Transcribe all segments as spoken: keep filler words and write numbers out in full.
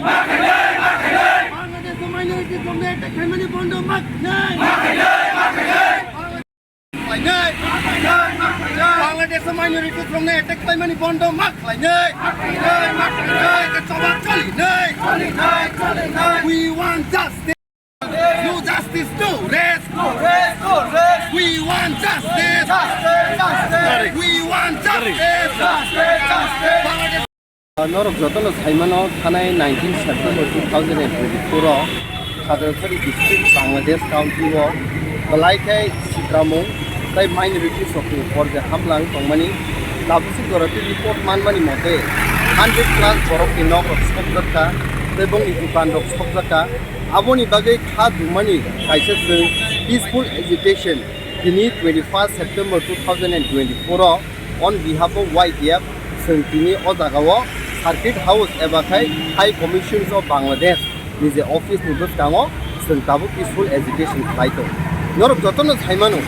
Bangladesh minority rokno attack khlaimani bondo ma khlainai. Bangladesh minority rokno attack khlaimani bondo ma khlainai. Chobak cholinai. We want justice. No justice, no rest. No rest, no rest. We want justice. Justice, justice. We want justice. Justice, justice. Bangladesh. Norok jotono saimano, thanai nineteen September two thousand and twenty-four o Khadrachari district, Bangladesh country o belai khe sikramung tei minorities rokni porje hamlang tongmani. Tabuk si jora tei report manmani mote hundred plus borokni nok rok sokjak kha tei bongni dukan rok sokjak kha. Aboni bagwi kha dumani kaisa chwng peaceful agitation tini twenty-first September two thousand and twenty-four o on behalf of Y T F chwng tini o jagao Circuit House eba khai High Commissions of Bangladesh ni je office ni bwskango chwng tabuk peaceful agitation khlai tongo. Norok jotono saimano,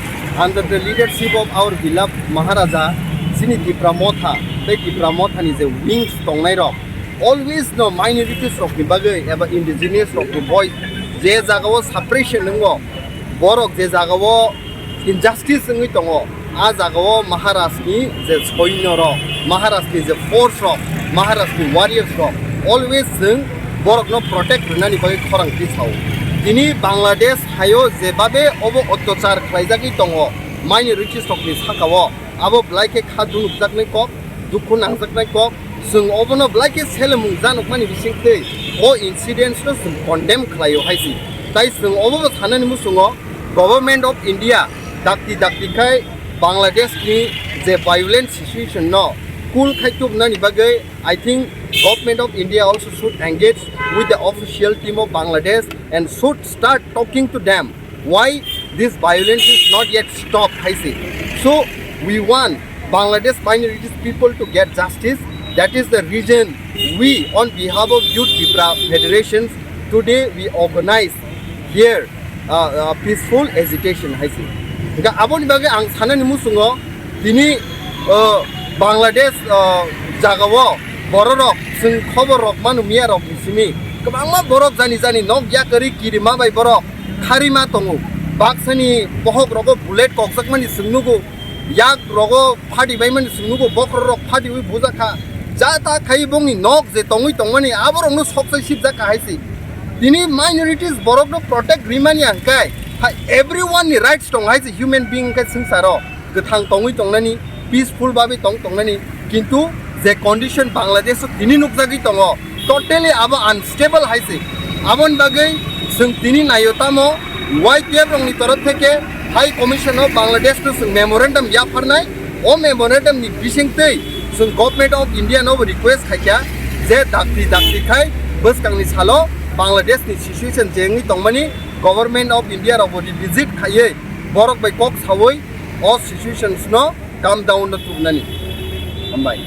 under the leadership of our beloved Maharaja, chini Tipra Motha tei Tipra Motha ni je wings tongnai rok, always no minorities rokni bagwi eba indigenous rokni voice je jagao suppression wngo, borok je jagao injustice wngwi tongo, a jagao Maharajni je soino rok, Maharajni je force rok, Maharajni warriors rok, always chwng borokno protect rwnani bagwi khorang tisao. Tini Bangladesh hayo jebabe obo otyachar khlaijagwi tongo minorities rokni sakao, abo belai khe kha dunukjaknai kok, dukhu nangjaknai kok, chwng obono belai khe selemung janukmani bisingtwi o incidents no chwng condemn khlaio hai se. Tai chwng obobo sanani muchungo Government of India dakti dakti khai Bangladesh ni je violent situation no cool khai tubunani bagwi, I think Government of India also should engage with the official team of Bangladesh and should start talking to them. Why this violence is not yet stopped, hai se. So we want Bangladesh minorities people to get justice. That is the reason we, on behalf of Youth Tipra Federations, today we organize here uh, uh, peaceful agitation, hai se. Hingkhe aboni bagwi ang sanani muchungo, tini uh, Bangladesh uh, jagao bororok chwng khobor rok manu miya rok ni simi kwbangma borok jani jani nok yakarwi kirima bai borok kharima tongo. Baksani bohok rogo bullet kokjakmani chwng nugo, yak rogo phadi baimani chwng nugo, bokhorok phadi wi bujakha. Jata khai bongni nok je tongwi tongmani aborokno soksai sibjakha hai se. Tini minorities borokno protect rimani hingkhe hai everyone ni rights tong hai se, human being hingkhe swngcharo kwthang tongwi tongnani, peaceful babe tong tongnani, kintu je condition Bangladesh o tini nukjagwi tongo, totally abo unstable hai se. Aboni bagwi chwng tini naio tamo Y T F rokni torof theke High Commission of Bangladesh no chwng memorandum yapharnai. O memorandum ni bisingtwi chwng Government of India no bo request khaikha je dakti dakti khai bwskangni salo Bangladesh ni situation je wngwi tongmani Government of India rok bo revisit khaiwi borok bai kok sawi o situations no calm down no tubunani. Hambai.